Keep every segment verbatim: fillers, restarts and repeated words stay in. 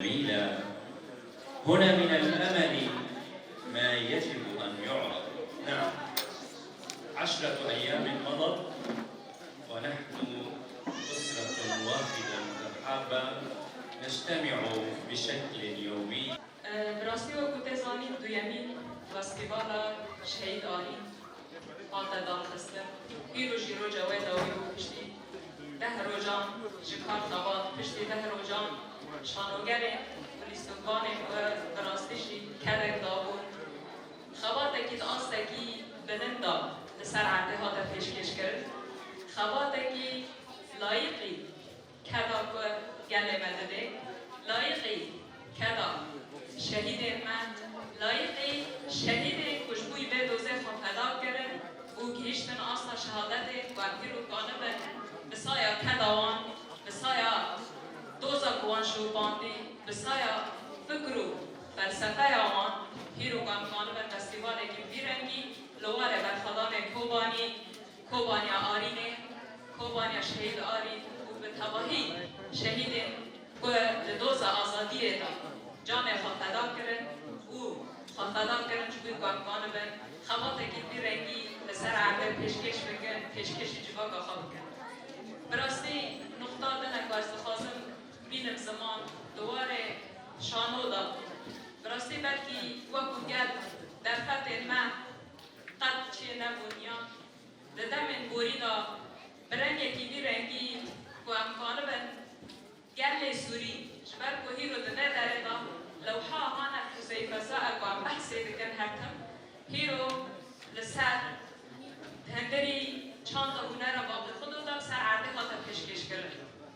جميلة. هنا من الأمل ما يجب أن يعرض. نعم، عشرة أيام مضت ونحن أسرة واحدة متحابة نجتمع بشكل يومي. Bi rastî wekî te zanîn duyemîn festîvala Şehîd Arîn hate darxistin. Îro jî roja we dawî bû, piştî deh rojan ji kar xebat, piştî deh rojan şanogerên û lîstikvanên we bi rastî jî kedek dabûn. Xebatekî di astekî bilind de li ser erdê hate pêşkêşkirin. Xebatekî layiqî keda ku gelê me didê, layiqî keda şehîdên me, layiqî şehîdên ku ji bo vê dozê xwe feda kirin û gihîştin asta şehadetê ku em hîro kanibin bi saya keda wan, bi saya doza ku wan şopandî, bi saya fikr û felsefeya wan hîro ku em kanibin festîvalekî bi vî rengî li warê berxwedanê Kobanî, Kobaniya Arînê, Kobaniya Şehîd Arîn û bi tevahî şehîdên ku li doza azadiyê de canê xwe feda kirin û xwe feda kirin ji bo ku em kanibin xebatekî vî rengî li ser erdê pêşkêş bikin, pêşkêşî civaka xwe bikin. Bi rastî nuqta din e ku ez dixwazim bînim ziman di warê şano de. Bi rastî belkî wekî gel derfetên me qet çê nebûn yan di demên borî de bi rengekî vî rengî ku em kanibin gelê Sûrî, ji ber ku hîro di vê derê de lewha Hane Huzeyfeza e ku em behsê dikin her tim, hîro li ser hundirî çanda hunera Babê Xudo de li ser erdê hate pêşkêşkirin.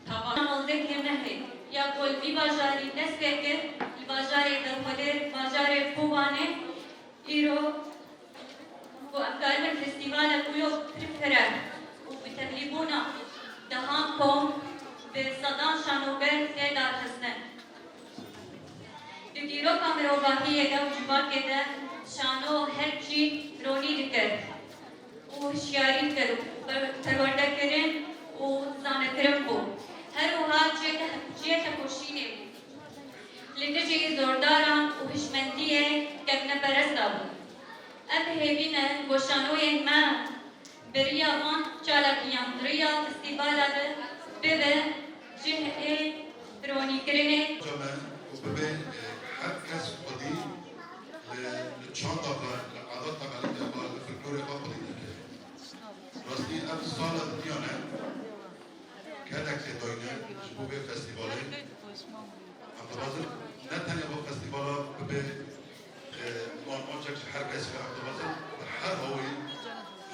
Tava. Navzdeh nehê ya ku li vî bajarî dest pê kir, li bajarê Derxwedê, bajarê Kobanê, îro ku em karibin festîvalek wilo pir fireh û bi tevlîbûna dehan kom bi sedan şanoger tê darxistin. Di dîroka mirovahiyê de û civakê de şano her çî ronî dikir û hişyarî dikir û per-, perwerdekirin û zanekirin bû. Her wiha cihê te-, cihê tekoşînê bû. Li dijî zordaran û hişmendiyê kevneperesta bû. Em bi hêvî ne ku şanoyên me bi riya van çalakiyan, bi riya festîvala de bibe cihê ronîkirinê. Roja me û bibe, e, her kes xwedî li, li çanda xwe, li adeta xelkê xwe, li folklorê xwe xwedî dike. Rastî ev sala dinya ne. Gelek tê dayîne ji bo vê festîvalê. Em dixwazin ne tenê vê festîvala bibe, e, armancek ji her kesî ve. Em dixwazin bi her hawî,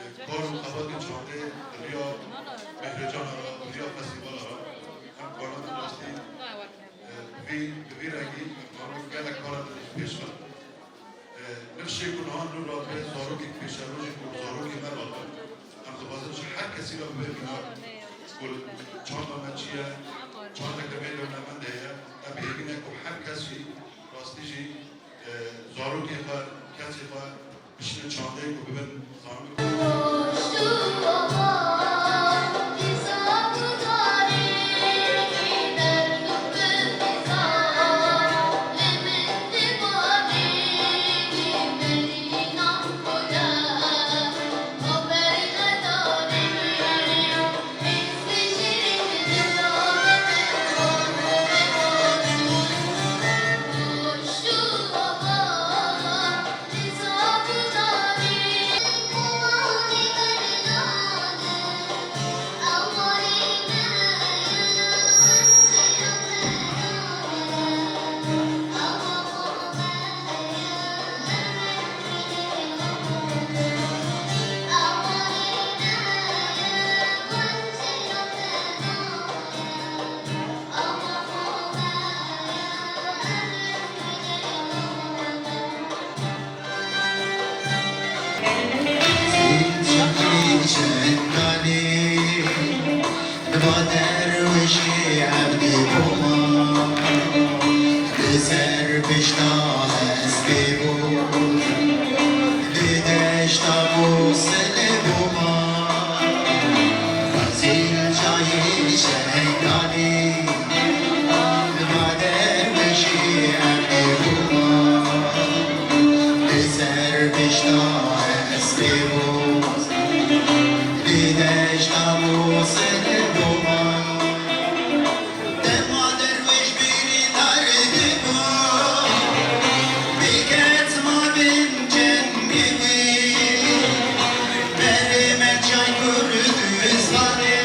e, kar û xebatê çandê bi riya Mehrêcana re, bi riya festîvala re em karin bi rastî, e, bi vî, bi vî rengî em karin gelek kara din jî pêş xin. E, nifşê ku niha nû radibe, zarokek pêşerojê ku zarokê me radibe. Em dixwazin ji her kesî re bibe mînar. Ku çanda me çi ye, çandeke vê dewlemendê heye, em hêvî ne ku her kes jî, rastî jî, e, zarokê xwe, kesê xwe bişîne çandê ku bibin Li ser deşta Esbêro, li deşta Mûsê Doma, dema derwêş bîrî dar dibû, bêket ma bin cengê wî, berê me çay Kurdistanê.